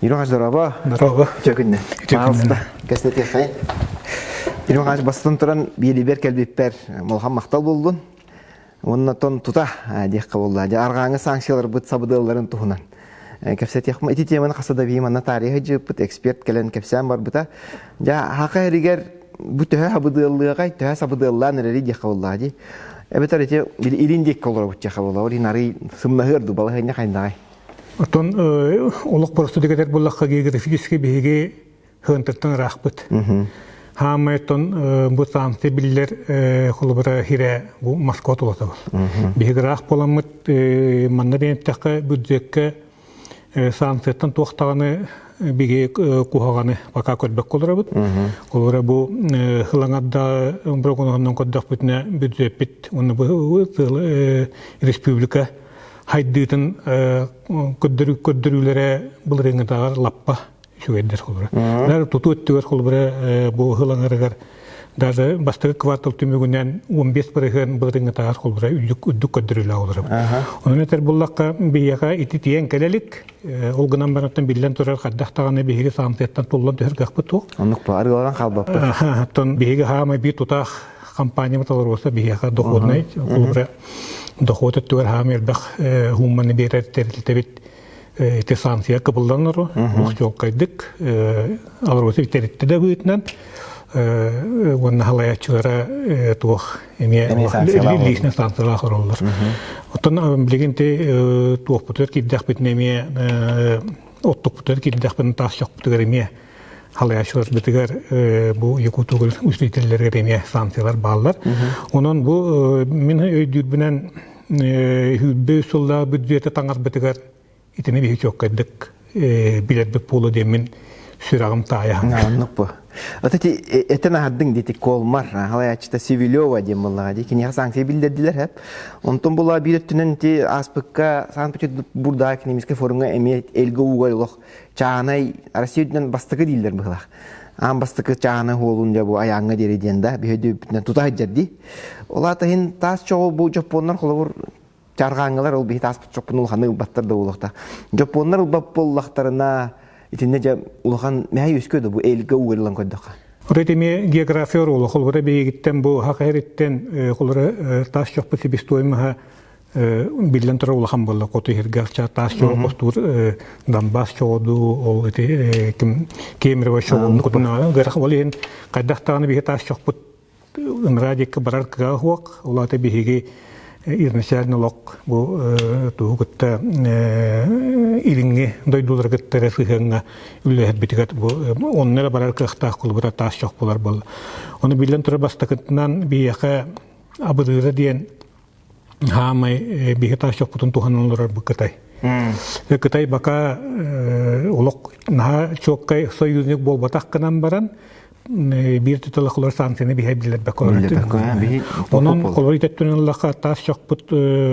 Юрий здорово. Здорово. Үтүө күннэ. Пожалуйста, кэсэтиэххэй. Юрий бастан туран биэлибэр кэлбиппэр улахан махтал буоллун. Уонна тон тута диэххэ буолла. Дьэ арҕааҥы санкцияларбыт сабыдыалларын туһунан кэпсэтиэх. Ити теманы хаса да биһи манна таарыйа сылдьыбыппыт, эксперт кэлэн кэпсээн барбыта. Дьэ хака эригэр бу төһө сабыдыаллыаҕай, төһө сабыдыаллаан эрэри диэххэ буоллаҕа дии. Эбэтэр ити илин диэкки олоробут диэххэ буолла. Ол иһин арый сымнаһыар дуу, балаһыанньа хайдаҕай? Оттон олох боростуйдук этэр буоллахха географически биһиги Хыантыртан ыраахпыт. Хаамай оттон бу санкция биллэр холобура хирэ бу Москва тулатабыл. Биһиги ыраах буоламмыт манна диэн эттэххэ бюджеккэ санкцияттан туох даҕаны биһиги куһаҕаны пока көрбөккө олоробут. Холобура бу хылаҥарда прогноһунан көрдөхпүтүнэ бюджеппит уонна бу республика хайдыытын көрдөрүүлэрэ былырыыҥҥытааҕар лаппа үчүгэйдэр холобура. Даже тутуу өттүгэр холобура бу ыһыл даже бастакы квартал түмүгүнэн 15 бырыһыан былырыыҥҥытааҕар холобура үрдүк үрдүк көрдөрүүлээх олоробут. Онон этэр буллахха биһиэхэ ити тиийэн кэлэлик ол гынан барантан биллэн турар хайдах даҕаны биһиги саамтыйаттан туллан түһэр кыахпыт суох. Оннук арыыларан хаалбаппыт. Оттон биһиги хаамай биир тутаах компаниябыт олоруоса биһиэхэ доходнай холобура дохуот өттүгэр хаамай элбэх хуумманы биэрэр тэрилтэбит ити санкция кыбыллан олору олох чуолкайдык алроса тэритти да быытынан уонна халайааччылара туох эмиэ личный санкциялаах ороллор. Оттон билигин ти туохпутугар киирдэхпитинэ эмиэ оттукпутугар киирдэхпитинэ таас чохпутугар эмиэ халайааччыларбытыгар бу Якутуголь учредителлэригэр эмиэ санкциялар бааллар. Онон бу мин өйдүүрбүнэн 105 сыллаах бюджеты таҥарбытыгар итини биһи чуоккайдык билэрбит буолуо диэммин сүрэҕим таайа Оннук бу. Ото ти этен аһардыҥ дити Колмар халаяччыта Севилева диэн буоллаҕа дии. Киниэхэ санкция биллэрдилэр хэп. Онтон була биир өттүнэн ти ааспыкка Санкт-Петербургдааҕы экономическай форумҥа эмиэ элгэ ууга олох чааһынай Россия үрдүнэн бастакы дииллэр быһылаах. Аан бастакы чааһынай хуолун дьэ бу айааҥҥа диэри диэн да биһи тута сылдьар дии. Ол аата иһин таас чоҕу бу дьоппуоннар холобур чарҕааҥҥылар ол биһи тааспыт чоппун улаханы ылбаттар да буолуохта. Дьоппуоннар ылбат буоллахтарына итиннэ дьэ улахан мэһэй үөскүө да бу элгэ уугарылан көрдөххө. Вот эми география оруола холобура биһигиттэн бу хахариттен холобура таас чохпут себестоимоһа биллэн турар улахан буолла хоту иһиргэ таас чоҕу хостуур Донбасс чоҕу ол ити ким Кемерово чоҕун кутуна ол иһин хайдах даҕаны биһи таас чохпут ыныраа диэки барар кыаҕа суох ол аата биһиги изначально олох бу тугу кытта илиҥҥи дойдулары кытта эрэ сыһыаҥҥа үлэлэһэрбитигэр бу онно эрэ барар кыахтаах кулубута таас чох буолар буолла. Ону биллэн турар бастакытынан биһиэхэ абырыыра диэн хаамай биһи таас чохпутун туһанан олорор бу Кытай. Кытай бака олох наһаа чуоккай союзник буолбатах гынан баран биир тутулахлар санкцияны биһэ биллэрбэк Онон холобур итеттүнэн ыллахха таас чохпут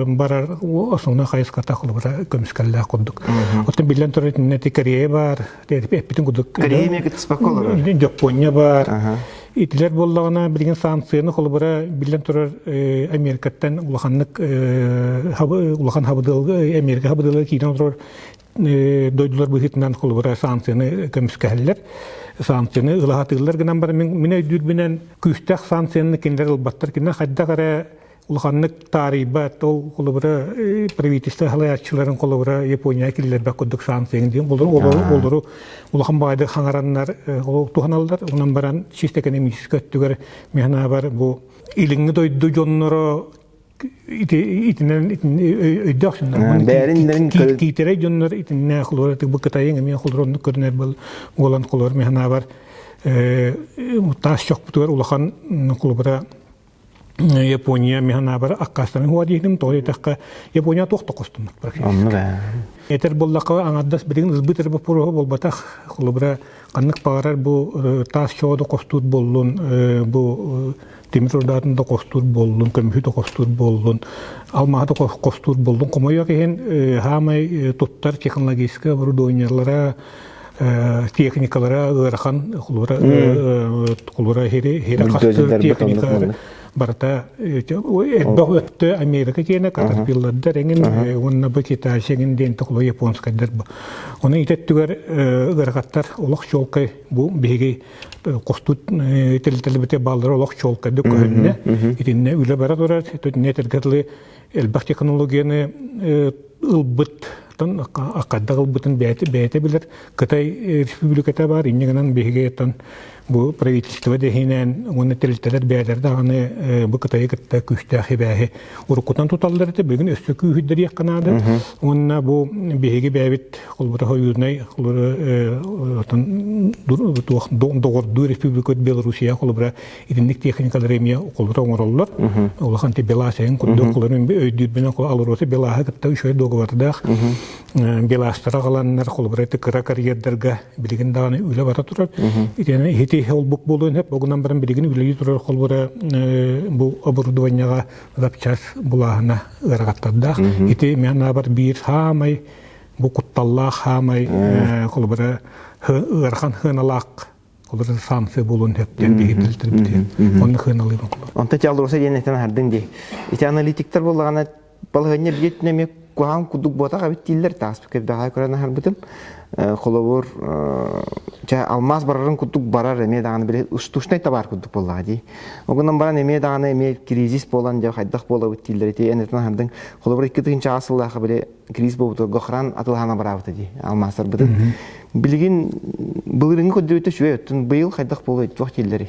барар основной хайыската холобура көмүскэллээх курдук. Оттон биллэн турар итиннэ Корея бар, эппитин курдук. Корея эмиэ кыттыспакка олорор. Дьоппуонньа бар. Итилэр буоллаҕына билигин санкцияны холобура биллэн турар Америкаттан улаханнык улахан хабыдыалга Америка хабыдыала киирэн олорор дойдулар быһыытынан холобура санкцияны көмүскэһэллэр. Санкцияны ылаһатыыллар гынан баран мин өйдүүрбүнэн күүстээх санкцияны кинилэр ылбаттар. Кинилэр хайдах эрэ улаханнык таарыйбат, ол холобура правительство салайааччыларын холобура Япония киллэрбэт курдук санкцияны диэн олору олору улахан баайды хаҥараннар туһаналлар. Онон баран чисто экономическай өттүгэр мин бу илиҥҥи дойду дьонноро итинэн өйдөөх дьоннор киитэрэй дьоннор итиннэ холобура бу Кытайын эмиэ холобура оннук көрүнэр буолан холобура мин санаабар таас чохпутугар улахан холобура Япония мин санаабар аккаастаныы хуа диэтим тоҕо диэтэххэ Япония туох да хостоммут практически этэр буоллахха аҥардас билигин ылбыт эрэ боппуруоһа буолбатах холобура ханнык баҕарар бу таас чоҕу да хостуур буоллун бу тимир урдаатын да хостуур буоллун, көмүһү да хостуур буоллун, алмааһы да хостуур буоллун. Хомойуох иһин хаамай туттар технологическай оборудованиелара техникалара ыарахан холура холура хири хири хастыр техника. барыта элбэх өттө Америка киэнэ катарпиллардар эҥин уонна бу Китай эҥин диэн тохло японскайдар бу. Ону ити өттүгэр ыарахаттар олох чуолкай бу биһиги хостут тэрилтэлэрбитэ бааллара олох чуолкайдык көһүннэ. Итиннэ үлэ бара турар. Итиннэ этэргэ дылы элбэх технологияны ылбыт аккардах ылбытын бэйэтэ бэйэтэ билэр. Кытай республиката бар, инньэ гынан биһиги оттон бу правительство дэһинэн уонна тэрилтэлэр бэйэлэрэ даҕаны бу Кытайы кытта күүстээх ибээһи уруккутан туталлар этэ, бүгүн өссө күүһүрдэриэххэ наада. Уонна бу биһиги бэйэбит холбута союзнай туох доҕордуу республика Белоруссия холобура итинник техникалары эмиэ холбута оҥороллор. Улахан Беласайын курдук холобура өйдүүрбүнэн Алроса Белаһы кытта үчүгэй дуогабардаах Беластара аҕаланнар холобура ити кыра карьердарга билигин даҕаны үлэ бара турар. Итиэнэ ити холбук буолуон сөп. Огунан баран билигин үлэлии турар холбура бу оборудованияҕа запчас булааһына ыарахаттардаах. Ити мен аабар биир хаамай бу кутталлаах хаамай холобура ыарахан хыаналаах холобура санкция буолуон сөп диэн биһиги Онно хыаналыыбын холобура. Онто Алроса диэн этэн аһардын дии. Ити аналитиктар буоллаҕына балаһыанньа биир өттүнэн эмиэ куһаҕан курдук буотах эбит дииллэр тааспыкка бэҕэһээ көрөн аһарбытым холобур чэ алмаас барарын курдук барар эмиэ даҕаны били штучнай табаар курдук буоллаҕа дии ол гынан баран эмиэ даҕаны эмиэ кризис буолан дьэ хайдах буолабыт дииллэр ити эн этэн аһардыҥ холобур 2008 сыллаахха били кризис буолбутугар Гохран атылаһан абыраабыта дии алмаастарбытын билигин былырыыҥҥы көрдөрүүтэ үчүгэй оттон быйыл хайдах буолуой туох дииллэрий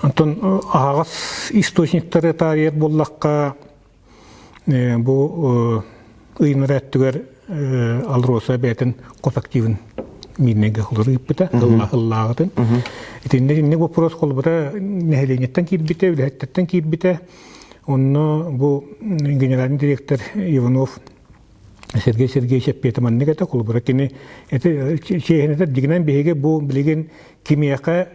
Онтон аһаҕас источниктары таарыйар буоллахха Бу ыйынар өттүгэр Алроса бэйэтин хос активын миирнэйгэ холору ыыппыта, ыллааҕытын. Итиннэ итинник вопрос холбута нэһилиэнньэттэн киирбитэ, үлэһиттэртэн киирбитэ. Онно бу генеральный директор Иванов Сергей Сергеевич эппиэтэ маннык этэ, холобура кини эти чиэһинэтэр дигинэн биһиги бу билигин кимиэхэ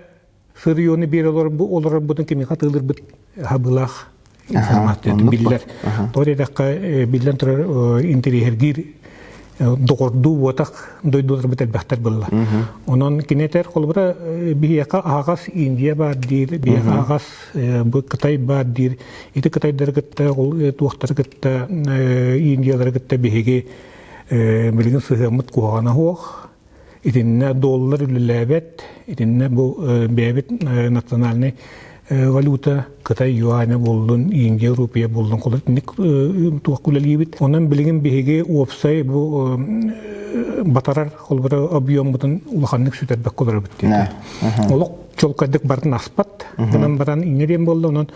сырьёну биэрэ олорорбутун кимиэхэ атыылыырбыт хабылаах информация биллэр. Тоҕо диэтэххэ, биллэн турар интэриэһиргиир доҕордуу буотах дойдуларбыт элбэхтэр буолла. Онон кини этэр холобура биһиэхэ аһаҕас Индия баар диир, биһиэхэ аһаҕас бу Кытай баар диир. Ити Кытайдары кытта, туохтары кытта, Индиялары кытта биһиги билигин сыһыаммыт куһаҕана суох. Итиннэ доллар үлэлээбэт, итиннэ бу бэйэбит национальнай валюта Кытай юаня буоллун, Индия рупия буоллун, холобур итинник туох үлэлиибит. Онон билигин биһиги уопсай бу батарар холобура объеммутун улаханнык сүтэрбэккэ олоробут диэтэ. Олох чуолкайдык барытын аспат. Гынан баран инньэ диэн буолла, онон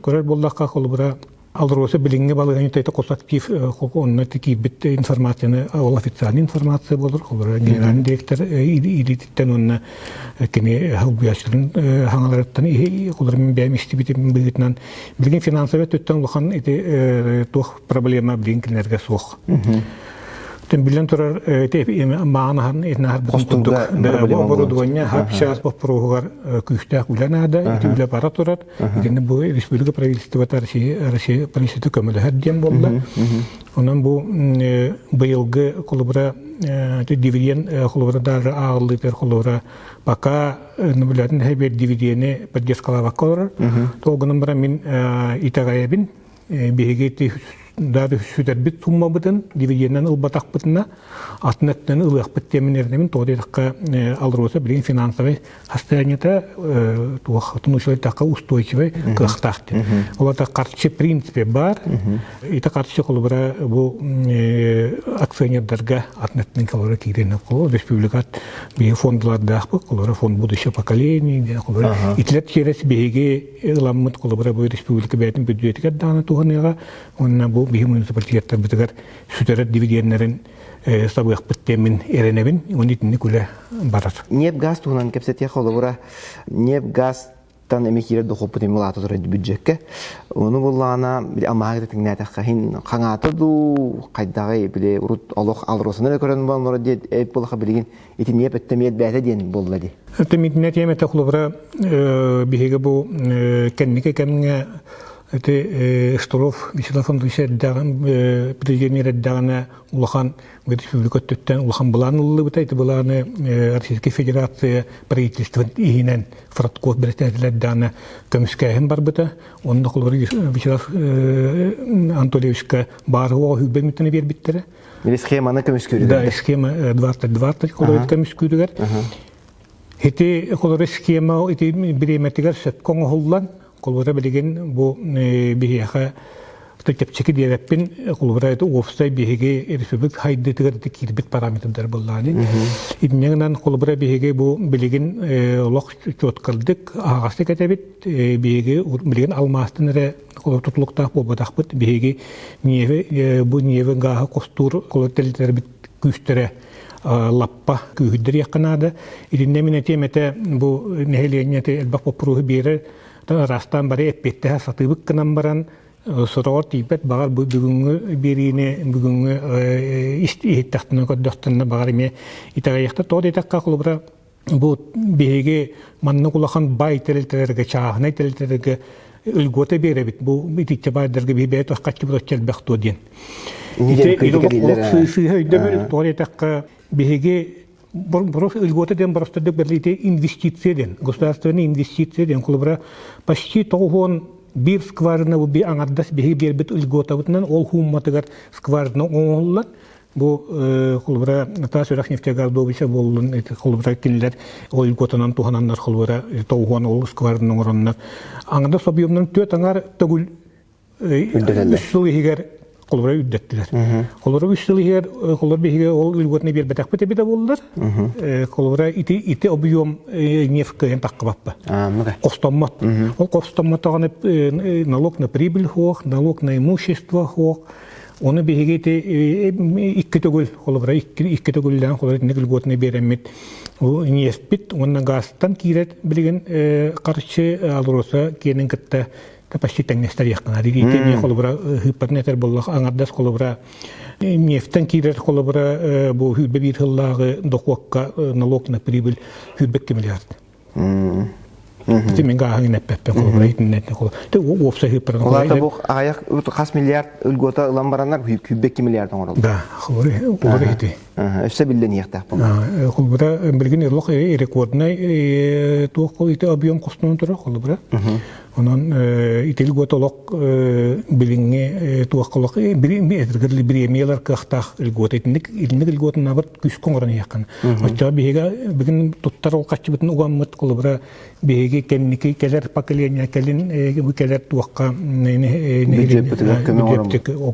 көрөр буоллахха холобура АЛРОСА билиҥҥи балаһыанньата ити хос актив онно киирбит информацияны ол официальный информация буолар холобура генеральный директор илиититтэн уонна кини холбуйааччыларын хаҥаларыттан холобура мин бэйэм истибитим быһыытынан билигин финансовый өттүттэн улахан ити туох проблема билигин кинилэргэ суох Биллэн турар, маан аһан итин курдук оборудование хапчаас боппуруоһугар күүстээх үлэ наада, ити үлэ бара турар. Итиннэ бу республика правительствота Россия Россия правительствота көмөлөһөр диэн буолла. Онон бу быйылгы холобура дивиденд холобура даже ааҕыллыытыгар холобура пока наблюдательный хэбиэр дивидени поддержкалаабакка олорор. Ол гынан баран мин итэҕэйэбин биһиги даже сүтэрбит суммабытын дивиденнэн ылбатахпытына атын өттүнэн ылыахпыт диэммин эрэнэбин тоҕо диэтэххэ АЛРОСА билигин финансовый состояниета туох тунучулайтахха устойчивый кыахтаах диэн ол ата харчы принципе бар ити харчы холобура бу акционердарга атын өттүнэн холобура киирэн республика биһиги фондалардаахпыт холобура фонд будущего поколения диэн холобура итилэр через биһиги ыламмыт холобура бу республика бэйэтин бүддьүөтүгэр даҕаны туһаныаҕа уонна бу биһи муниципалитеттарбытыгар сүтэрэр дивиденнэрин сабыахпыт диэммин эрэнэбин уонна итинник үлэ барар. Ньиэп-газ туһунан кэпсэтиэх холобура ньиэп-газ тан эмиэ киирэр дохуоппут эмиэ улаата турар бюджеккэ. Ону буллаҕына били аммаһа тэҥнээтэххэ иһин хаҥаата дуу хайдаҕый били урут олох алросаны эрэ көрөн буолан диэт эбит буоллаха билигин ити ньиэп өттө эмиэ элбээтэ диэн буолла дии. Тэмитинэ тиэмэтэ холобура биһиги бу кэнники кэмҥэ Ити Штыров Вячеслав Андреевич эрдэҕин президент эрдэҕинэ улахан республика өттүттэн улахан былаан ылыллыбыта. Ити былааны Российскай Федерация правительствотын иһинэн Фродков бэрэссэдээтэлэрдэҕинэ көмүскээһин барбыта. Онно холобур Вячеслав Анатольевичка баарыһы оҕо мүттэн биэрбиттэрэ. Или схеманы көмүскүүрүгэр. Да, схема 20-20 холобур көмүскүүрүгэр. Ити холобур схема ити бириэмэтигэр сөпкө оҥоһуллан, холобура билигин бу биһиэхэ чэпчэки диэбэппин, холобура это уопсай биһиги республика хайдыытыгар ити киирбит параметрдар буоллаҕына. Инньэ гынан холобура биһиги бу билигин олох чуоткалдык аһаҕастык этэбит. Биһиги билигин алмаастан эрэ холобур тутулуктаах буолбатахпыт. Биһиги ньиэби бу ньиэби гааһы хостуур холобур тэрилтэлэрбит күүстэрэ лаппа күүһүрдэриэххэ наада. Итиннэ мин этиэм этэ бу нэһилиэнньэ элбэх боппуруоһу биэрэр, араастаан бары эппиэттэһэ сатыыбыт гынан баран сороҕор тиийбэт баҕар бу бүгүҥҥү биэриини бүгүҥҥү иһиттэхтинэ көрдөхтөнө баҕар эмиэ итэҕэйиэхтэ тоҕо диэтэххэ холобура бу биһиги маннык улахан баай тэрилтэлэргэ чааһынай тэрилтэлэргэ льгота биэрэбит бу итиччэ баайдарга биһи бэйэ хаччыбыт оччо элбэх дуо диэн сыыһа өйдөбүл тоҕо диэтэххэ биһиги льгота диэн боростуйдук бэриллиити инвестиция диэн государственная инвестиция диэн холобура почти 91 скважина бу аҥардас биһиги биэрбит льготабытынан ол хуумматыгар скважина оҥоһуллар Бу холобура Таас үрэх нефтегаз буоллун холобура кинилэр ол льготанан туһананнар холобура тоҕуһуон ол скважина оҥороннор аҥардас объемнарын түөрт аҥаар төгүл үс сыл иһигэр холобура үрдэттилэр. Холобура үс сыл иһигэр холобура биһиги ол льготаны биэрбэтэхпит эбитэ буоллар холобура ити ити объем нефть кыайан таххыбаппа. Хостоммот. Ол хостоммотоҕуна налог на прибыль хуох, налог на имущество хуох, Ону биһиги ити икки төгүл, холобура икки төгүллээн холобура итинник льготаны биэрэммит ньиэспит уонна газтан киирэр билигин харчы АЛРОСА киэнин кытта почти тэҥнэстэриэххэ наада. Ити эмиэ холобура ыыппатын этэр буоллах аҥардас холобура нефтэн киирэр холобура бу 101 сыллааҕы дохуокка налог на прибыль 102 миллиард. Ити мен гааһын эппэппин холобура итиннэтин холобура. Те уопсай хыппарын Ол аата бу аҕыйах хас миллиард льгота ылан бараннар 102 миллиард оҥороллор. Да, холобура холобура ити. Өссө биллэниэхтээх буолла. Холобура билигин олох рекорднай туох ити объем хостонон турар холобура. Онон ити льгота олох билиҥҥи туох олох бириэмийэлэр кыахтаах льгота итинник итинник льготун абыт күүскэ оҥорон иһиэххин. Оччоҕо биһиги бүгүн туттар ол харчыбытын угаммыт, холобура, биһиги кэнники кэлэр поколение кэлин бу кэлэр туохха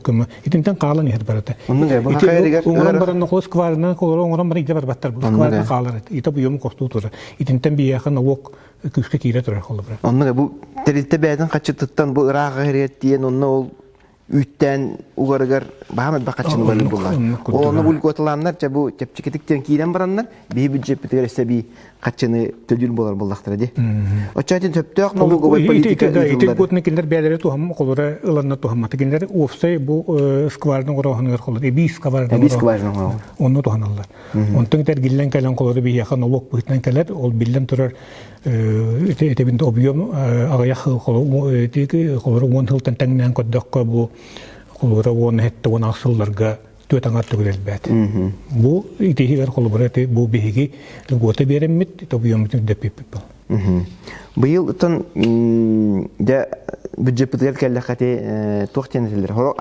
көмө итинтэн хаалан иһэр барыта. Оҥорон баран холос скважина холоро оҥорон баран ите барбаттар. Скважина хаалар. Ите буйому костуу турар. Итинтэн биһиэхэ налог күүскэ киирэ турар холобура. Оннук бу тэрилтэ бэйэтин хаччытыттан бу ыраах иһэр тиийэн онно ол үүттээн угарыгар баһаам элбэх хаччыны барар буоллар. Ол онно булгуоталааннар чэ бу чэпчэкитик диэн киирэн бараннар биһи бюджеппитигэр өссө эбии хаччыны төлүүр буолар буоллахтара дии. Оччо итин сөптөөх налоговай политика ыытыллар. Ити кинилэр бэйэлэрэ туһам холура ыланна туһаммата. Кинилэр уопсай бу скважина оҥорооһунугар холура эбии скважина эбии скважина оҥороһун. Онно туһаналлар. Онтон эргиллэн кэлэн холура биһиэхэ налог быһыытынан кэлэр, ол биллэн турар этэбин объем аҕыйах холоро уон сылтан тэҥнээн көрдөххө бу холобура уон сэттэ уон аҕыс сылларга түөрт аҥаар төгүл элбээтэ. Бу итиһигэр холобура бу биһиги льгота биэрэммит объеммутун үрдэппиппит был. Быйыл оттон дьэ бюджеппытыгар кэллэххэ туох диэн этэллэр. Хорох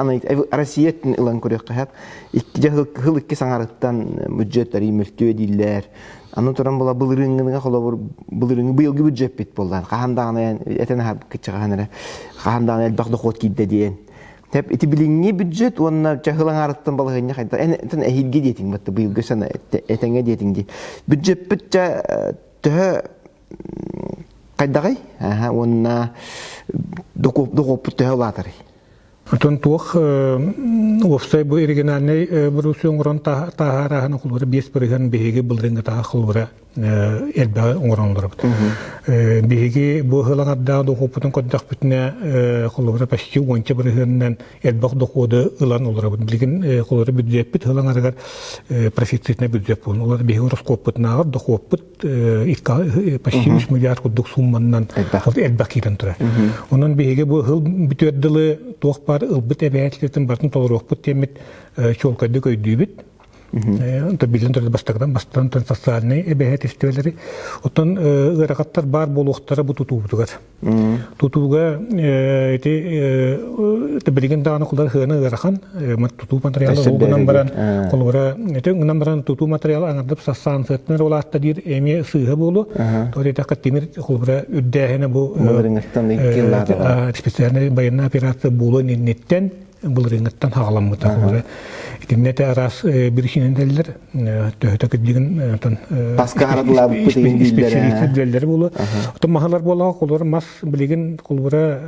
Россия ылан көрүөххэ икки дьэ хыл икки саҥарыттан бюджет арый мөлтүө дииллэр. Аны туран була былырыыҥҥыныга холобур былырыыҥҥы быйылгы бюджеппит буоллаан хаһан даҕаны этэн аһарбыккычча хаһан эрэ хаһан даҕаны элбэх дохуот киирдэ диэн. Тэп ити билиҥҥи бюджет уонна чаһыл аҥаарыттан балаһыанньа хайдах эн этэн эһиилги диэтиҥ батта быйылгы сана этэҥҥэ диэтиҥ дии. Бюджеппит ча төһө хайдаҕый? Аха уонна дохуоппут төһө улаатарый? Оттон туох уопсай бу региональнай бородууксуйа оҥорон таһаараһын холобура 5% биһиги былырыыҥҥытааҕы холобура. элбэҕи оҥорон олоробут. Биһиги бу ыһылаҥардаах дохуоппутун көрдөхпүтүнэ, холобура почти уонча бырыһыанынан элбэх дохуоду ылан олоробут. Билигин холобура бюджеппит ыһылаҥарыгар профицитный бюджет буолан, олор биһиги ороскуоппутунааҕар дохуоппут почти 3 миллиард курдук суумманнан элбэх киирэн турар. Онон биһиги бу ыһыл бүтүөр дылы туох баар ылбыт эбээһинэстэрин барытын толоруохпут диэммит чуолкайдык өйдүүбүт. Биллэн турар бастакынан бастатан социальнай эбэһээтистибэлэри. Оттон ыарахаттар баар буолуохтара бу тутуубутугар. Тутууга ити билигин даҕаны кулар хыана ыарахан тутуу материала ол гынан баран холобура ити гынан баран тутуу материала аҥардап сассаансыаттан эрэ улаатта диир эмиэ сыыһа буолуо. Тоҕо диэтэххэ тимир холобура үрдээһинэ бу специальная военная операция буолуон инниттэн былырыыҥҥыттан хаҕаламмыта. Итиннэ этэ араас биричиинэн этэллэр. Төһөтө кырдьыгын отон Таска харадылаабыппыт иһин специалистар билэллэр буолуо. Отон маһалар буолаҕа холобура мас билигин холобура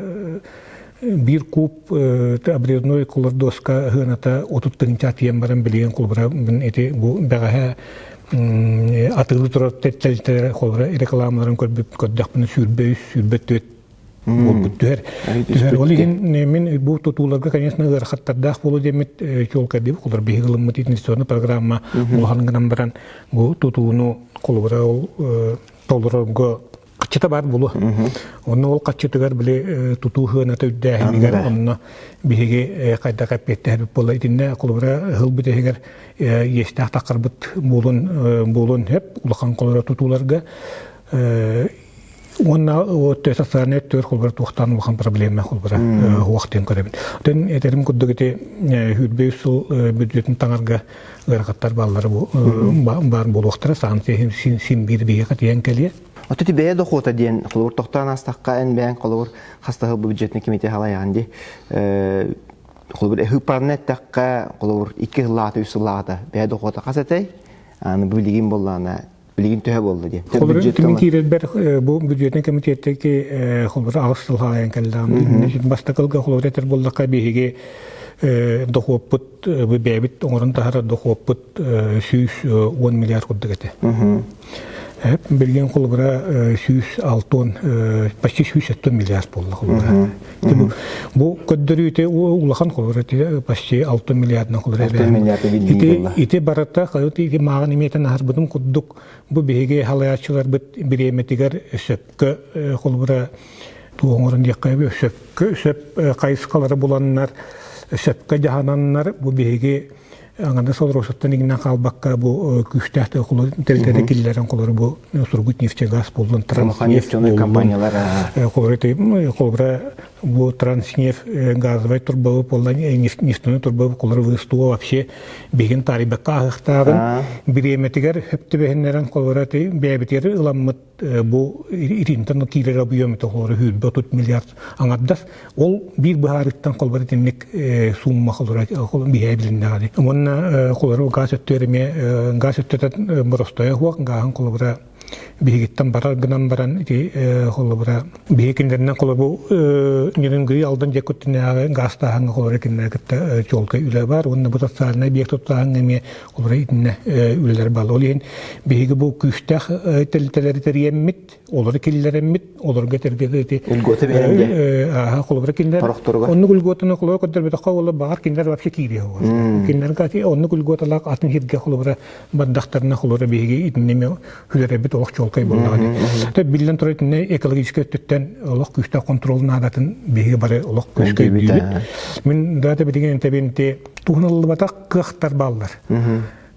биир куб обрезной кулар доска ыһыаната 30 тыһыынча тиийэн баран билигин холобура ити бу бэҕэһээ атыылыы турар тэрилтэлэр холобура рекламаларын көрбүт көрдөхпүнэ 23 24 буолбут түһэр. Түһэр. Ол иһин мин бу тутууларга, конечно, ыарахаттардаах буолуо диэммит чуолкайдыыбыт. Холобур, биһиги ылыммыт инвестиционный программа улахан гынан баран бу тутууну холобура ол толорорго хаччыта баар буолуо. Онно ол хаччытыгар били тутуу сыаната үрдээһинигэр онно биһиги хайдах эппиэттэһэрбит буолла. Итиннэ холобура сыл бүтэһигэр иэстээх таххарбыт буолуон буолуон сөп улахан холобура тутууларга Уонна социальнай өттүгэр холбура туохтаан улахан проблема холбура уох диэн көрөбүн. Отон этерим курдук ити 23 сыл бюджетин таҥарга ыарахаттар бааллара баар буолуохтара санкция син биир биһиэхэ тиийэн кэлиэ. Ото ити бэйэ дохуота диэн холобур тохтоон астахха эн бэйэҥ холобур хастаһыл бу бюджетный комитет халайаҕын дии. Холобур ыһыппарна эттэххэ холобур икки сыллаата үс сыллаата бэйэ дохуота хас этэй? Аны билигин буоллаана билигин төһө буолла диэн. Холобур, мин киирэрбэр бу бюджетный комитеттеки холобур аҕыс сыл хаайан кэллэҕим. Бастакылга холобур этэр буоллахха биһиги дохуоппут бэйэбит оҥорон таһаарар дохуоппут 110 миллиард курдук этэ. Билигин холобура 106 почти 170 миллиард буолла холобура. Бу көрдөрүүтэ улахан холобура почти 6 миллиардынан холобура. Ити ити барыта ити мааҕын имиэтэн аһарбытым курдук бу биһиги халаяччыларбыт бириэмэтигэр сөпкө холобура туох оҥорон диэххэ сөпкө сөп хайысхалары буланнар сөпкө дьаһананнар бу биһиги Аҥардас олоросуттан иҥнэн хаалбакка бу күүстээх тэрилтэлэри киллэрэн холору бу Сургутнефтегаз буоллун Транснефть компаниялар холобура бу Транснефть газовай турбабы буолла нефтяной турбабы холору выстуа вообще биһигин таарыйбакка ааһыахтааҕын бириэмэтигэр хөп түбэһиннэрэн холобура бэйэбитигэр ыламмыт бу итинтэн киирэр объем холобура сүүрбэ отут миллиард аҥардас ол биир быһаарыттан холобура итинник сумма холобура биһээ билиннэҕэ уонна холобура газ өттүгэр эмиэ газ өттүтэ боростойо суох гааһын холобура биһигиттэн барар гынан баран ити холобура биһи кинилэринэн холобу Нерюнгри Алдан дьэкуттинээҕи гаастааһыҥҥа холобура кинилэри кытта чуолкай үлэ бар уонна бу социальнай объект туттааһыҥҥа эмиэ Олор итиннэ үлэлэр бааллар. Ол иһин биһиги бу күүстээх тэрилтэлэри тэрийэммит, олору киллэрэммит, олорго этэргэ ити Льгота биэрэн дьэ. Холобура кинилэр оннук льготаны холобура көрдөрбөтөххө ол баҕар кинилэр вообще киириэ буолар. Кинилэргэ оннук льготалаах атын сиргэ холобура бардахтарына холобура биһиги итиннэ эмиэ хүлэрэбит олох чуолкай буоллаҕына. Тэ биллэн турар итиннэ экологическай өттүттэн олох күүстээх контрол наадатын биһиги бары олох күүскэ өйдүүбүт. Мин да билигин этэбин туһаныллыбатах кыахтар бааллар.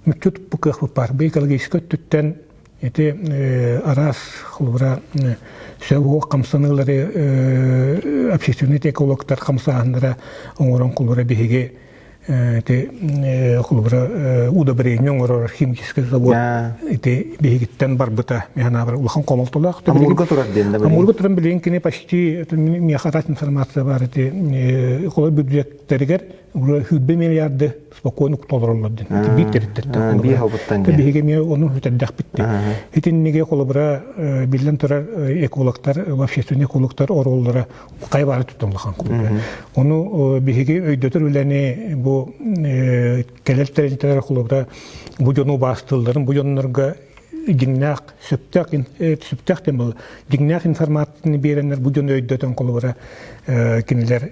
Мүччү туппут кыахпыт баар. Бу экологическай өттүттэн ити араас холобура сөп хамсаныылары общественный экологтар хамсааһыннара оҥорон холобура биһиги ити холобура удобрение оҥорор химический завод ити биһигиттэн барбыта механабар улахан хомолтолоох. Амурга турар диэн Амурга туран билигин кини почти миэхэ араас информация бар ити холобура бюджеттэригэр Сүүрбэ миллиарды спокойно толороллор диэн. Биир тэрилтэттэн. Биир халбыттан диэн. Биһиги эмиэ ону үтэрдэхпит дии. Итинниги холобура биллэн турар экологтар, общественный экологтар оруоллара хайа баары туттан улахан курдук. Ону биһиги өйдөтөр үлэни бу кэлэр тэрилтэлэр холобура бу дьону убаастыылларын, бу дьоннорго дьиҥнээх сөптөөх сөптөөх диэн буолла дьиҥнээх информацияны биэрэннэр бу дьону өйдөтөн холобура кинилэр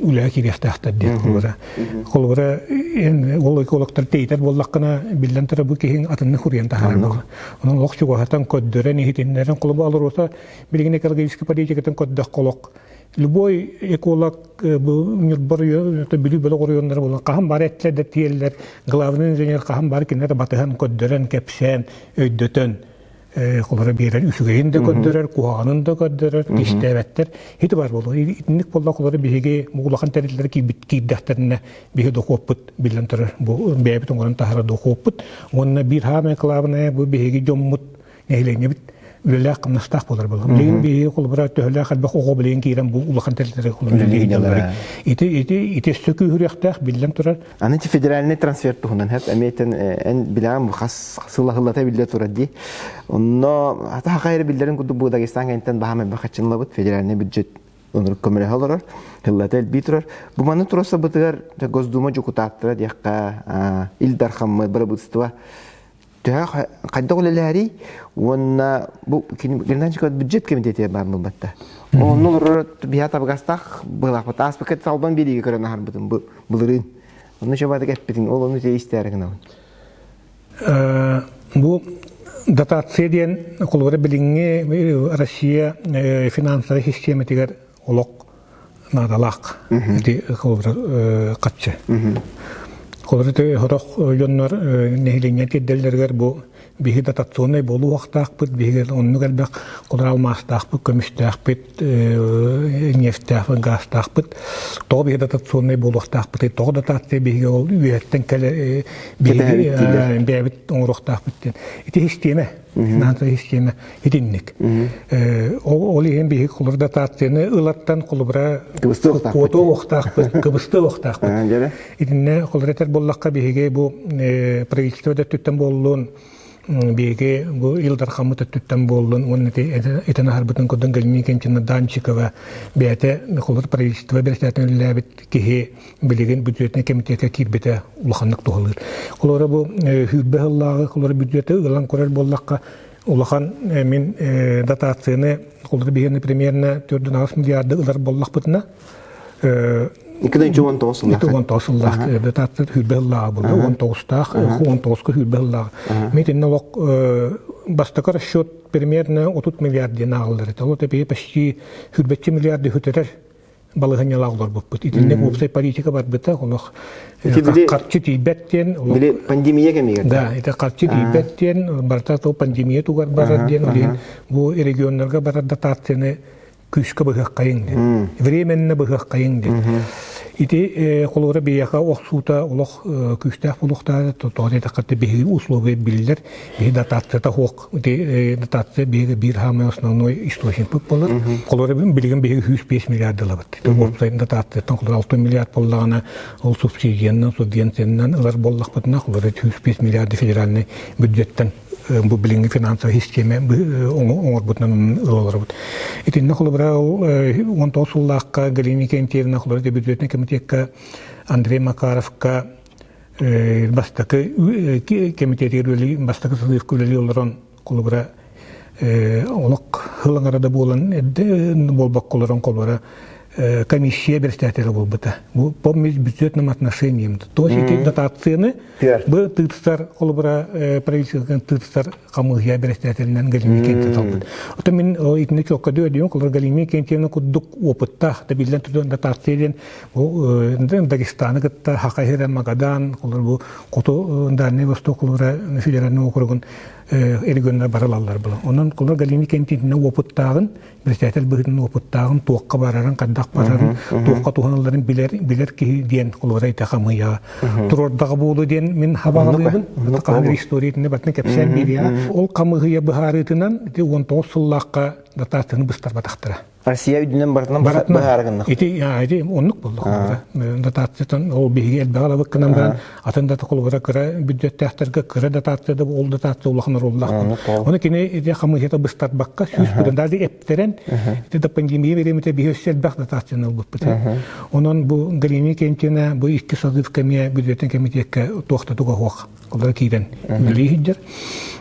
үлэҕэ киириэхтээхтэр диэн холобура холобура эн ол экологтар тэйитэр буоллаххына биллэн турар бу киһиҥ атыннык хуруйан таһаарар буолла онон олох чугаһатан көрдөрөн иһитиннэрэн холобура алроса билигин экологическай политикатын көрдөххө олох любой эколог бу Ньурба Бүлүү бөлөх оройуоннара буолан хаһан баар эттилэр да тиэллэр главный инженер хаһан баар кинилэр батыһан көрдөрөн кэпсээн өйдөтөн холоро биэрэр үчүгэйин да көрдөрөр куһаҕанын да көрдөрөр кистээбэттэр ити бар буолуо итинник буолла холоро биһиги улахан тэрилтэлэр киирбит киирдэхтэринэ биһи дохуоппут биллэн турар бу бэйэбит оҥорон таһаарар дохуоппут уонна биир хаамай кылаабынайа бу биһиги дьоммут нэһилиэнньэбит үлэлээх-хамнастаах буолар буолар. Билигин биһиги холобура төһөлөөх элбэх оҕо билигин киирэн бу улахан тэрилтэлэргэ холобура үлэлиир Ити ити ити өссө күүһүрүөхтээх биллэн турар. Аны ити федеральный трансфер туһунан хэп эмиэтен эн билэҕин бу хас сылаһыллата биллэ турар дии. Онно ата хахайры биллэрин курдук бу Дагестан кэнниттэн баһаам элбэх хаччынлабыт федеральный бюджет оннук көмөлөһө олорор, сыллата элбии турар. Бу маны турасабытыгар Госдума дьокутааттара диэххэ Ил Дархаммыт бырабыытыстыба төһө хайдах үлэлээрий уонна бу Геннадий бюджет комитетигэр баар буолбатта. Онно олорор биһа табыгастаах быһылаахпыт. Ааспыкка салбан биэриигэ көрөн аһарбытым былырыын. Онно чобатык эппитиҥ, ол ону те истээри гынабын. Бу дотация диэн холобура билиҥҥи Россия финансовай систиэмэтигэр олох наадалаах ити холобура хаччы. Холобура ити сорох дьоннор нэһилиэнньэ тиэрдэллэригэр бу биһи дотационнай буолуохтаахпыт, биһиги оннук элбэх холобура алмаастаахпыт, көмүстээхпит, нефтээхпит, гаастаахпыт. Тоҕо биһи дотационнай буолуохтаахпытый, тоҕо дотация биһиги ол үөһэттэн кэлэ биһиги бэйэбит оҥоруохтаахпыт диэн. Ити систиэмэ финансовай систиэмэ итинник. Ол иһин биһиги холобур дотацияны ылаттан холобура куотуо уохтаахпыт, кыбыстыа уохтаахпыт. Итиннэ холобур этэр буоллахха биһиги бу правительство өттүттэн буоллун, биһиги бу Ил Дархаммыт өттүттэн буоллун уонна итин аһарбытын курдук Галина Никитична Данчикова бэйэтэ холобур правительство бэрэссэдээтэлин үлэлээбит киһи билигин бюджетнай комитетка киирбитэ улаханнык туһалыыр. Холобура бу сүүрбэ сыллааҕы холобура бюджеты ылан көрөр буоллахха улахан мин дотацияны холобура биһиэнэ примерно 4,8 миллиарды ылар буоллахпытына 2019 сыллаах. 2019 сыллаах дотация сүүрбэ сыллааҕы буолла 19-таах 19-ка сүүрбэ сыллааҕы. Мин итиннэ олох бастакы расчет примерно 30 миллиард диэн ааҕыллар этэ. Ол почти сүүрбэччэ миллиарды сүтэрэр балаһыанньалаах олорбуппут. Итинник уопсай политика барбыта, олох харчы тиийбэт диэн. Били пандемия кэмигэр. Да, это харчы тиийбэт диэн, барыта то пандемия тугар барар диэн, ол иһин бу регионнарга барар дотацияны күүскэ быһыаххайыҥ диэн. Временно быһыаххайыҥ диэн. Ити холобура биһиэхэ охсуута олох күүстээх буолуохтаах, тоҕо диэтэххэ биһиги условия биллэр, биһи дотацията суох ити дотация биһиги биир хаамай основной источникпыт буолар. Холобура билигин биһиги 105 миллиард ылабыт. Уопсай дотацияттан холобура 6 миллиард буоллаҕына ол субсидиянан, субвенциянан ылар буоллахпытына холобура 105 миллиард федеральный бюджеттан бу билиҥҥи финансовай систиэмэ оҥорбутунан ылаларбыт. Итиннэ холобура ол 19 сыллаахха Галина Викентьевна холобура бюджетный комитекка Андрей Макаровка бастакы кэмитиэтигэр үлэлии бастакы сылыырка үлэлии олорон холобура олох хылаҥара да буолан эрдэ буолбакка олорон холобура комиссия председателя буолбута. Бу по бюджетным отношениям. То есть ити дотацияны бу тыырсар холобура правительствотын тыырсар хамыыһыйа председателинэн Галина Кентьевна талбыт. Ото мин итини чуокка диэн холобура Галина Кентьевна курдук опыттаах да биллэн туран дотация диэн Бу Дагестаны кытта Хакахира Магадан, олор бу Хоту Дальний Восток олора федеральный округун регионнар барылаллар була. Онон колор Галина Кентитинэ опыттааҕын, председатель быһыытынан опыттааҕын, туохха барарын, хайдах барарын, туохха туһаналларын билэр билэр киһи диэн холобура ити хамыйа турордаҕа буолу диэн мин хабаҕалыыбын. Хаһан историятын батын кэпсээн биэриэҕэ. Ол хамыһыйа быһаарыытынан ити 19 сыллаахха дотацияны быстарбатахтара. Россия үрдүнэн барытынан быһаарыгыннах. Ити ити оннук буолла. Дотациятын ол биһиги элбэҕи алабыккынан баран атын да холобура кыра бүддьүөттээхтэргэ кыра дотация да ол дотация улахан оруоллаах. Ону кини ити хамыыһыйата быстарбакка 100 даже эптэрэн ити да пандемия бириэмэтэ биһи өссө элбэх дотацияны ылбыппыт. Онон бу Галина Кентина бу икки созыв кэмиэ бүддьүөтүн кэмитиэккэ туох да туга суох олоро киирэн үлэлии сылдьар.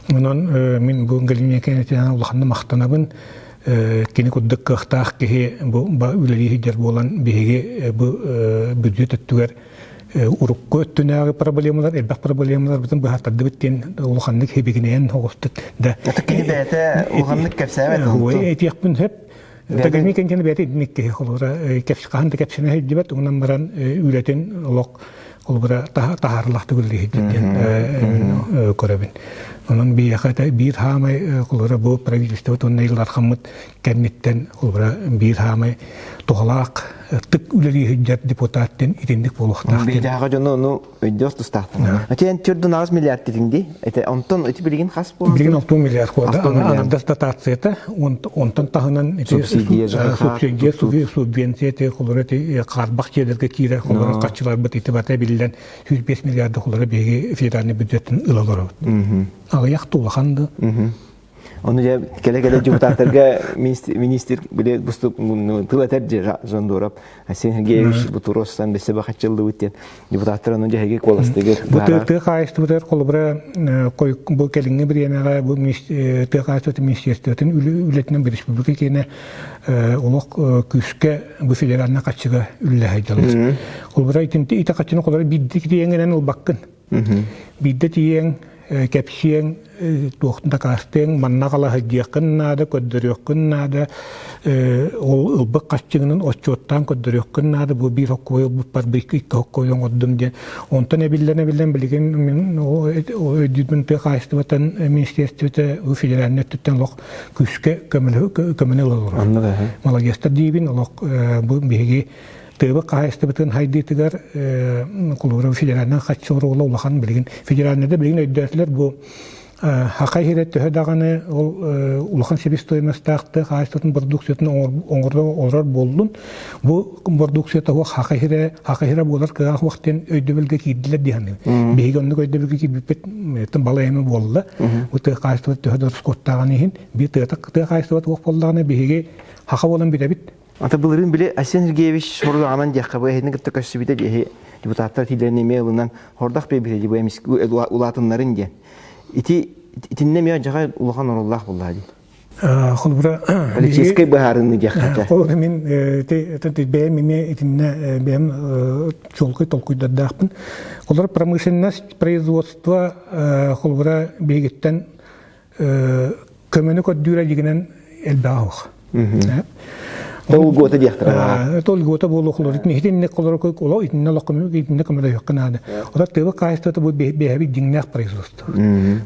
Онон мин бу Галина Кентина улаханнык махтанабын. Кини курдук кыахтаах киһи бу үлэлии сылдьар буолан биһиги бу бүддьүөт өттүгэр урукку өттүнээҕи проблемалар, элбэх проблемаларбытын быһаартардыбыт диэн улаханнык хибигинэйэн оҕустут да. Это кини бэйэтэ улаханнык кэпсээбэт. Этиэхпин сөп. Тагами кэнтиэн бэйэтэ итинник киһи холобура хаһан да кэпсэнэ сылдьыбат, онон баран үлэтин олох холобура таһаарылаахтык үлэлиир диэн көрөбүн. Онон биһиэхэ биир хаамай холобура бу правительство уонна Ил Дархаммыт кэнниттэн холобура биир хаамай туһалаах тык үлэлии сылдьар депутат диэн итинник буолуохтаах. Биһиэхэ дьону ону өйдөөх тустаахтар. Ати эн 4,8 миллиард дедиң дии. Эте онтон ити билигин хас буолан? Билигин 6 миллиард буолда. Анардас дотацията, онтон таһынан ити субсидия, субсидия, субвенция те холоро ити хаарбах дьиэлэргэ киирэр холоро харчыларбыт ити бата биллэн 105 миллиард холоро биһиги федеральный бюджеттин ыла олоробут. Аҕыйах да улахан да. Ону дьэ кэлэ-кэлэ депутаттарга министр били тыл этэр дьэ Жондоров Айсен Сергеевич Бутуростан бессе бахачыллыбыт диэн депутаттар ону дьэһиги куоластыгыр. Бу тыа хаһаайыстыбатыгар холобура бу кэлиҥҥи бириэмэҕэ бу тыа хаһаайыстыбатын министерствотын үлэтинэн республика киэнэ олох күүскэ бу федеральнай харчыга үлэлэһэ сылдьаллар. Холобура ити харчыны холобура биирдик тиийэҥҥинэн ылбаккын. Биирдэ тиийэн кэпсиэҥ, туохтун дакаастыаҥ, манна халаһыйдыаххын наада, көрдөрүөххүн наада, ол ылбыт харчыгынан отчуоттаан көрдөрүөххүн наада, бу биир хоккуой ылбыппар бу икки хоккуой оҥордум диэн. Онтон эбиллэн-эбиллэн билигин мин өйдүүрбүн тыа хаһаайыстыбатын министерствота федеральнай өттүттэн олох күүскэ көмөнү ыла олорор. Маладьыастар диибин, олох бу биһиги Тыабыт хаһаайыстыбатын хайдыытыгар кулуура федеральнай харчы оруола улахан билигин федеральнайда билигин өйдөөтүлэр бу Хахай иһирэ төһө даҕаны ол улахан себестоимостаах тыа хаһаайыстыбатын бородууксуйатын оҥорор буоллун бу бородууксуйата суох Хахай иһирэ Хахай иһирэ буолар кыаҕа суох диэн өйдөбүлгэ киирдилэр дии саныыбын. Биһиги оннук өйдөбүлгэ киирбиппит балай эмэ буолла. Бу тыа хаһаайыстыбата төһө да ороскуоттааҕын иһин биир тыа хаһаайыстыбата суох буоллаҕына биһиги хаха буолан бүтэбит. Ата былырыын били Айсен Сергеевич сорудаҕынан диэххэ бу эһини кытта көрсүбүтэ диэһи депутаттар этиилэрин эмиэ ылынан хордох биэрбитэ дии бу эмис улаатыннарын диэн. Ити итиннэ эмиэ дьаҕай улахан оруоллаах буоллаа дии. Холобура политическай быһаарыныы диэххэ. Холобура мин бэйэм эмиэ итиннэ бэйэм чуолкай толкуйдардаахпын. Холобура промышленность производство холобура биһигиттэн көмөнү көрдүүрэ дигинэн элбэҕэ суох. Толгуота диэхтэрэ. Толгуота буолуох олор. Итинник олор олох итиннэ олох итиннэ көмөлөһүөххэ наада. Ота тыба хаһаайыстыбата бу бэйэбит дьиҥнээх производство.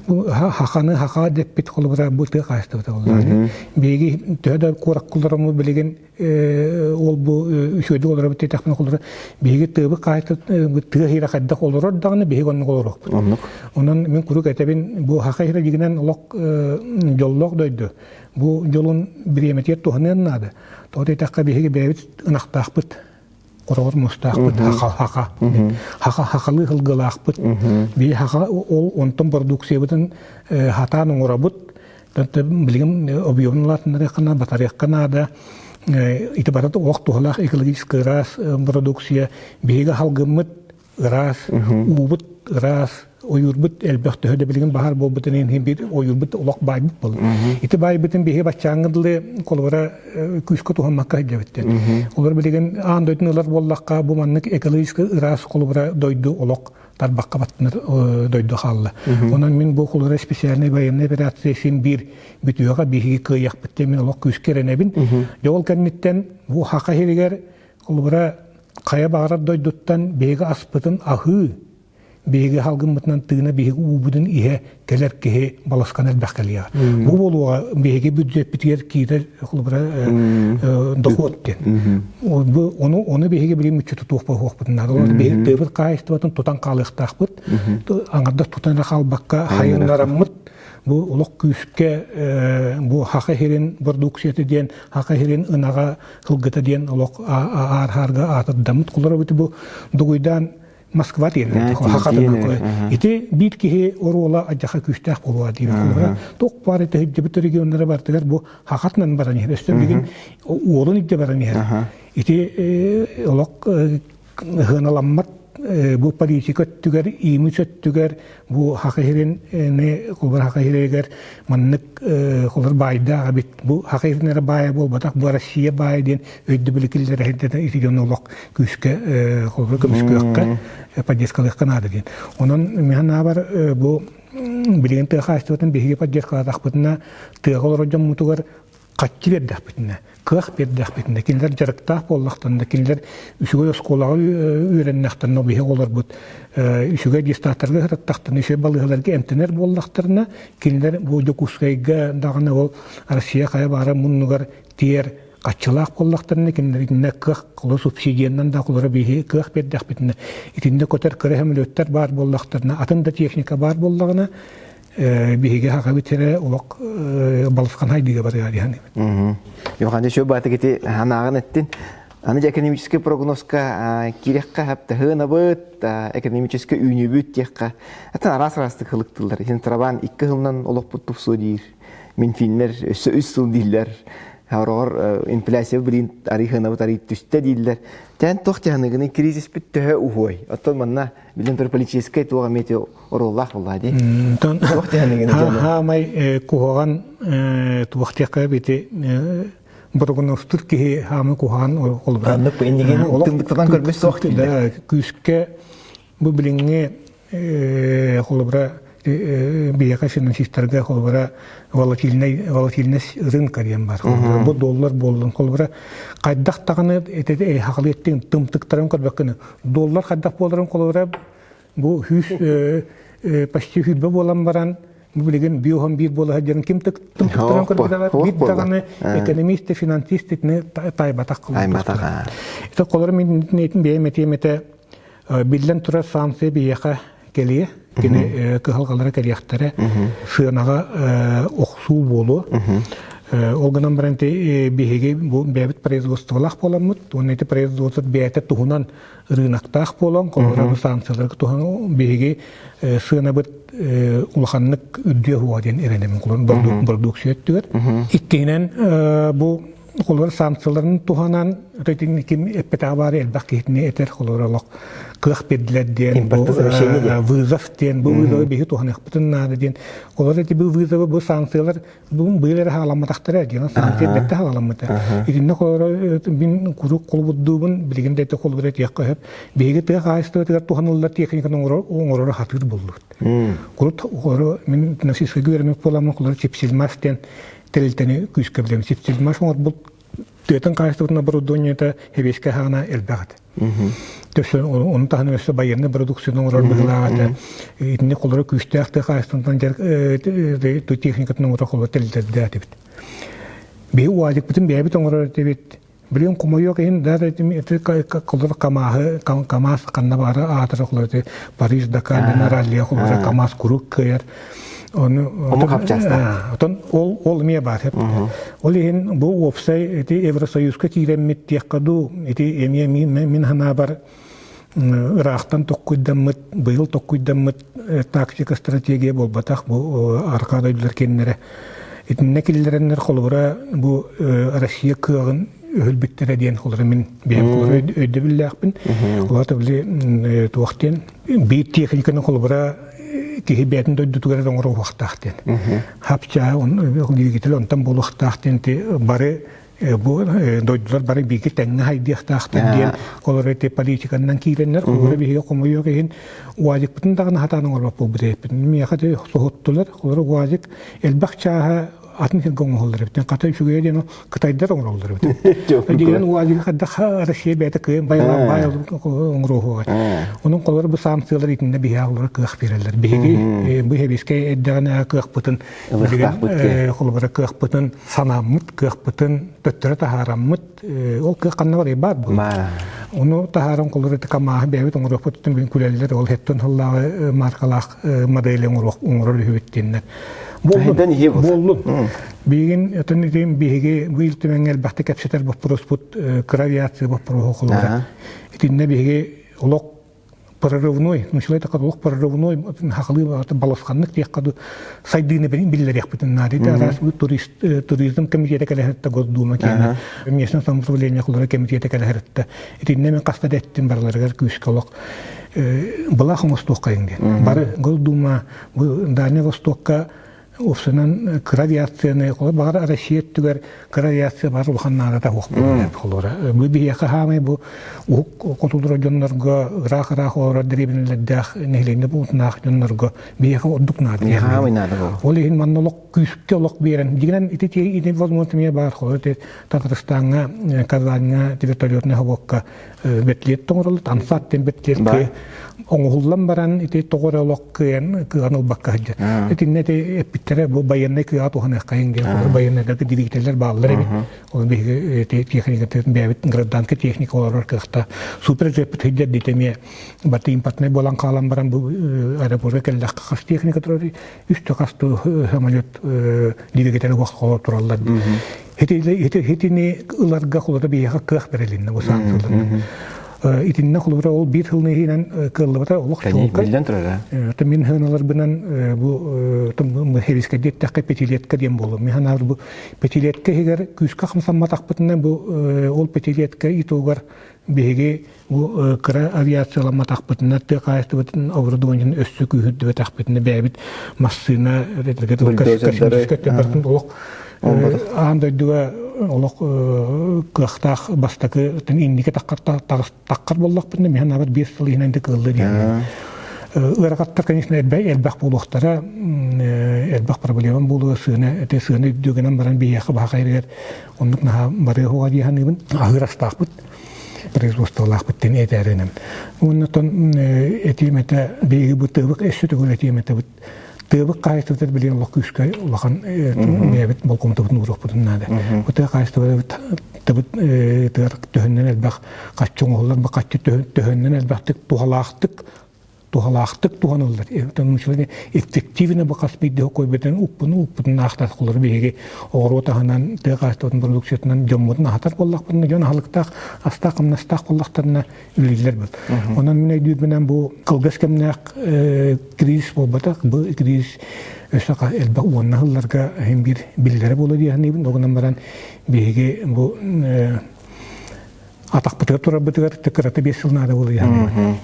Бу хаханы хаха деппит холобура бу тыа хаһаайыстыбата буоллаҕа. Биһиги төһө да куораккуларымы билигин ол бу үчүгэйдик олоробут диэтэхпинэ холобура биһиги тыабыт хаһаайыстыбата тыа иһирэ хайдах олорор даҕаны биһиги оннук олоруохпут. Оннук. Онон мин куруук этэбин бу хаха иһирэ дьигинэн олох дьоллоох дойду. Бу дьолун бириэмэтигэр туһаныан наада. Тоҕо диэтэххэ биһиги бэйэбит ынахтаахпыт хороҕор муостаахпыт хаха хаха хаха хахалыы сылгылаахпыт биһи хаха ол онтон бородууксуйабытын хатаан оҥоробут билигин объемун улаатыннарыахха наада батарыахха наада ити барыта олох туһалаах экологически ыраас продукция биһиги халгыммыт ыраас уубут ыраас ойуурбут элбэх төһө да билигин баһаар буолбутун иһин биир ойуурбут олох баайбыт буолла. Ити баайбытын биһи баччааҥҥа дылы холобура күүскэ туһаммакка сылдьабыт. Олор билигин аан дойдуну ылар буоллахха бу маннык экологически ыраас холобура дойду олох тарбахха баттанар дойду хаалла. Онон мин бу холобура специальный военная операция син биир бүтүөҕэ биһиги кыайыахпыт диэн мин олох күүскэ эрэнэбин. Дьэ ол кэнниттэн бу хаха иһигэр холобура хайа баҕарар дойдуттан биһиги аспытын аһыы биһиги халгыммытынан тыына биһиги уубутун иһэ кэлэр киһи баласкан элбэх кэлиэҕэ. Бу буолуоҕа биһиги бюджеппитигэр киирэр холобура дохуот диэн. Бу ону ону биһиги билигин мүччү тутуох буолуохпутун наада. Ол биһиги тыабыт хаһаайыстыбатын тутан хаалыахтаахпыт. Аҥардас тутан эрэ хаалбакка хайыннараммыт. Бу олох күүскэ бу хаха иһирин бородууксуйата диэн, хаха иһирин ынаҕа сылгыта диэн олох аар-хаарга аатырдаммыт кулар бу дугуйдаан Москва диэн Ити биир киһи оруола адьаха күүстээх буолуо диир. Туох баар ити регионнара бартыгар бу хахатынан баран иһэр. Өстө билигин уолун илдьэ баран иһэр. Ити олох ыһыаналаммат бу политика өттүгэр, имидж өттүгэр бу хаха иһирин холбор хаха иһиригэр маннык холор баайдаах эбит. Бу хаха иһирин эрэ баайа буолбатах, бу Россия баайа диэн өйдөбүлү киллэрэ ити дьон олох күүскэ холбор көмүскүөххэ, поддержкалыахха наада диэн. Онон мин аабар бу билигин тыа хаачыстыбатын биһиги поддержкалаатахпытына тыаҕа олорор дьоммутугар хаччы биэрдэхпитинэ, кыах биэрдэхпитинэ, кинилэр дьарыктаах буоллахтарына, кинилэр үчүгэй оскуолаҕа үөрэннэхтэринэ, биһиги олорбут үчүгэй дистааттарга сырыттахтарына, үчүгэй балыыһаларга эмтэнэр буоллахтарына, кинилэр бу Дьокуускайга даҕаны ол Россия хайа баара муннугар тиэр хаччылаах буоллахтарына, кинилэр итиннэ кыах холо субсидиянан да холоро биһи кыах биэрдэхпитинэ, итиннэ көтөр кыра сөмөлүөттэр баар буоллахтарына, атын да техника баар буоллаҕына, биһиги хахабыт сирэ олох балысхан хайдыга барыа диһан Юхан еще баатык ити ханааҕын эттин. Аны экономический прогнозка киирэххэ хаптаһыынабыт, экономический үүнүүбүт диэххэ. Атын араас араастык хылыктыллар. Итин трабан икки сылынан олохпут тупсуо диир. Минфиннер өссө үс сыл дииллэр. Хороҕор инфляция билин арыйхынабыт арый түстэ дииллэр. Тэн туох тиһаныгыны кризиспит төһө уһуой. Оттон манна билин тур политическай туох эмиэ оруоллаах буолла дии. Онтон хаамай куһаҕан туохтиахха бити борогоностур киһи хаамай куһаҕан холбура. Аннык иннигин тымдыктатан көрбүт суох дииллэр. Күүскэ бу билиҥҥи холобура биһиэхэ финансистарга холобура волатильный волатильность рынка диэн бар. Бу доллар буоллун холобура хайдах даҕаны хахалыаттын тымтыктарын көрбөккүнү доллар хайдах буоларын холобура Бу сүүс почти сүүрбэ буолан баран, бу билигин биоһон биир буола сылдьарын ким тымтыктаран көрбүтэ биир даҕаны экономист, финансист итини таайбатах Тайбатах. Ити холор мин бэйэм этиэм этэ биллэн турар санкция биһиэхэ кэлиэ, кини кыһалҕалара кэлиэхтэрэ, сыанаҕа охсуу буолуо. Ол гынан баран биһиги бу бэйэбит производстволаах буоламмыт, уонна ити производство бэйэтэ туһунан рыноктаах буолан, холобура бу санкцияларга туһан биһиги сыанабыт улаханнык үрдүө хуа диэн эрэнэбин холобур бородууксуйа өттүгэр. Иккиһинэн бу холобур санкцияларын туһанан ким эппэтэҕэ баары элбэх киһитини этэр холобур олох кыах биэрдилэр диэн бу вызов диэн бу вызовы биһи туһаныахпытын наада диэн холобур эти бу вызовы бу санкциялар Бүгүн быйыл эрэ хаҕаламматахтара диэн санкция бэртэ хаҕаламмыта. Итиннэ холоро мин куруук холобурдуубун, билигин да ити холобур этиэххэ сөп. Биһиги тыа хаһаайыстыбатыгар туһаныллар техниканы оҥорору хатыыр буоллубут. Курут холоро мин финансистскайга үөрэммит буоламмын холоро Чипсильмаш диэн тэрилтэни күүскэ билэм. Чипсильмаш оҥорбут тыатын хаһаайыстыбатын оборудованиета сэбиэскэй хаҕана элбэх этэ. Төссө ону таһынан өссө байыаннай продукцияны оҥорор быһыылаах этэ. Итинник холоро күүстээх тыа хаһаайыстыбатынан техникатын оҥорор холоро тэрилтэрдээх этибит. Биһи уазикпытын бэйэбит оҥорор этибит. Билигин хомойуох иһин даже холоро КАМАЗы КАМАЗ ханна баара аатыра холоро Париж Дакар диэн раллига холоро КАМАЗ куруук кыайар. Ону Омук хапчаастаах. Отон ол ол эмиэ баар. Ол иһин бу уопсай ити Евросоюзка киирэммит диэххэ дуу, ити эмиэ мин санаабар ыраахтан токкуйдаммыт, быйыл токкуйдаммыт тактика стратегия буолбатах бу арҕаа дойдулар киэннэрэ. Итиннэ киллэрэннэр холобура бу Россия кыаҕын өһүлбүттэрэ диэн холобура мин бэйэм холобура өйдөбүллээхпин. Олата били туох диэн биир техниканы холобура киһи бэйэтин дойдутугар эрэ оҥоруохтаах диэн. Хапчаа двигатель онтон буолуохтаах диэн бары бу дойдулар бары бииргэ тэҥҥэ хайдыахтаахтар диэн олор ити политиканнан киирэннэр холобура биһиги хомойуох иһин УАЗикпытын даҕаны хатаан оҥорбот буолбут эбиппит. Миэхэ соһуттулар. Холобура УАЗик элбэх чааһа атын сиргэ оҥоһуллар эбит. Хата үчүгэйэ диэн кытайдар оҥороллор эбит. Дигэн УАЗига хайдах Россия бэйэтэ кыайан байлаан баай оҥоруоһуга. Онон холор бу санкциялар итиннэ биһиги олоро кыах биэрэллэр. Биһиги бу хэбискэ эрдэҕинэ кыахпытын холобура кыахпытын санааммыт, кыахпытын төттөрү таһаараммыт ол кыах ханна барый баар буолар. Ону таһааран холобура КАМАЗы бэйэбит оҥоруохпут бүтүн күлэллэр ол хеттон сыллааҕы маркалаах модели оҥорор үһүбүт диэннэр. Буоллун. Буоллун. Билигин отон итин биһиги бу ил түмэҥҥэ элбэхтик кэпсэтэр боппуруоспут кыра авиация боппуруоһу холура. Итиннэ биһиги олох прорывной, нучулай такад олох прорывной хахалыы балысханнык диэххэ ду сайдыыны биллэриэхпитин наада. Ити араас турист туризм комитета кэлэһэртэ Госдума киэнэ местное самоуправление кулара комитета кэлэһэртэ итиннэ мен хаста да эттим барыларыгар күүскэ олох былаах оҥостуоххайын диэн. Бары Госдума бу Дальний Востокка Уопсайынан кыра авиацияны, баҕар Россия өттүгэр кыра авиация баар улахан наадата суох буолар. Бу биһиэхэ хаамай бу уһук хотулар дьоннорго ыраах-ыраах олорор дэриэбинэлэрдээх нэһилиэнньэ буутунаах дьоннорго биһиэхэ ордук наада. Хаамай наада бу. Ол иһин манна олох күүскэ олох биэрэн, дигинэн ити ити возможность эмиэ баар холор Татарстаҥҥа, Казаньҥа вертолетный хобуокка вертолет оҥороллор, Ансат диэн вертолет оҥоһуллан баран ити тоҕо эрэ олох кыайан кыаҕын ылбакка сылдьар. Итиннэ ити эппиттэрэ бу байыаннай кыаҕа туһаныаххайын диэн холобур байыаннайдарга двигателлэр бааллар эбит. Ол биһиги ити техникатын бэйэбит гражданка техника олорор кыахта супер джеппит сылдьар диэтэ эмиэ баты импортнай буолан хаалан баран бу аэропорка кэллэххэ хас техника турар үстэ хас самолет двигателэ уох тураллар. Итини ыларга холобура биһиэхэ кыах бэрилиннэ бу санкцияларынан. Итиннэ холобура ол биир сыл иһинэн кыаллыбата олох чуолкай. Биллэн турар. Мин хыналарбынан бу хевискэ диэттэххэ пятилетка диэн буолуо. Мин санаабар бу пятилетка иһигэр күүскэ хамсамматахпытына бу ол пятилетка итогар биһиги Бу кыра авиацияламматахпытына, тыа хаһаайыстыбатын оборудованиетын өссө күүһүрдүбэтэхпитинэ бэйэбит массыына олох аан дойдуга олох кыахтаах бастакы инники таххар буоллахпытына миһэн абар биир сыл иһинэн да кыаллы диэн. Ыарахаттар, конечно, элбэх буолуохтара, элбэх проблема буолуо, сыана, это сыана үрдүгүнэн баран биһиэхэ баһа оннук наһаа барыа хуга дии саныыбын. Аһыыр астаахпыт. Производстволаахпыт диэн этээринэн. Уонна оттон этиим этэ биһиги бу тыабык өссө төгүл этиим этэбит. Тыабык хаһаайыстыбатыгар билигин олох күүскэ улахан бэйэбит болҕомтобутун ууруохпутун наада. Бу тыа хаһаайыстыбата тыбыт тыар төһөннөн элбэх хаччы оҥоһуллар, бу хаччы төһөннөн элбэхтик туһалаахтык туһалаахтык туһаныллар. Потому эффективно бу хас биирдии хокуйбутун уппуну уппутун аахтаах биһиги оҕуруот аһынан тыа хаһаайыстыбатын продукциятынан дьоммутун аһатар буоллахпытына дьон аһылыктаах астаах хамнастаах буоллахтарына үлэлииллэр бут. Онон мин өйдүүрбүнэн бу кылгас кэмнээх кризис буолбатах, бу кризис өссө элбэх уонна сылларга иһин биир биллэрэ буолуо дии саныыбын. Ол гынан баран биһиги бу атахпытыгар турарбытыгар кырата 5 сыл наада буолуо дии саныыбын.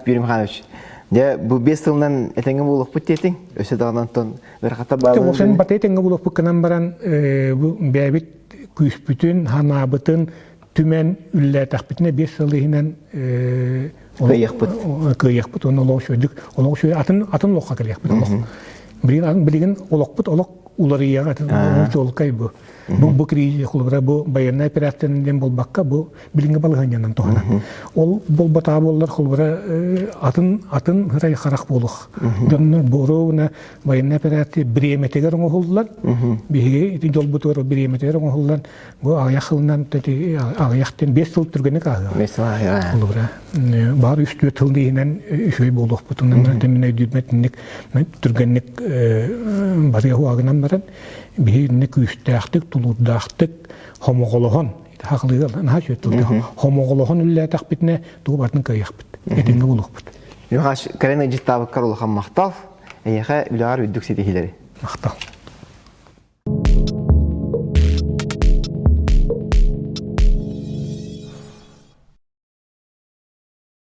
Юрий Михайлович, дьэ бу 5 сылынан этэҥҥэ буолуохпут диэтиҥ, өссө даҕаны онтон ыарахаттар баалларын Ол батый этэҥҥэ буолуохпут гынан баран бу бэйэбит күүспүтүн, санаабытын түмэн үллээтэхпитинэ 5 сыл иһинэн кыайыахпыт. Кыайыахпыт уонна олох үчүгэйдик олох үчүгэй атын атын олоххо кэлиэхпит олох. Билигин билигин олохпут олох уларыйыаҕа атын чуолкай бу. Бу бу кризис холобура бу байыаннай операциянан диэн буолбакка бу билиҥҥи балаһыанньанан туһанан. Ол буолбатаҕа буоллар холобура атын атын ырай харах буолуох. Дьоннор боруобуна военная операция бириэмэтигэр оҥоһуллан биһиги ити дьолбутугар бириэмэтигэр оҥоһуллан бу аҕыйах сылынан аҕыйах диэн 5 сыл түргэнник ааһыаҕа. 5 сыл ааһыаҕа. Холобура баар 3-4 сыл иһинэн үчүгэй буолуохпутунан мин өйдүүрбэт инник түргэнник барыа уһугунан баран биһиги күүстээхтик, тулуурдаахтык хомоҕолоһон хахлыыга наһаа үчүгэй тылга хомоҕолоһон үллээтэхпитинэ тугу барытын кыайыахпыт, этэҥҥэ буолуохпут. Михаил, кэлэн ыдьыттаабыккар улахан махтал. Эйиэхэ үлэҕэр үрдүк ситиһиилэри. Махтал.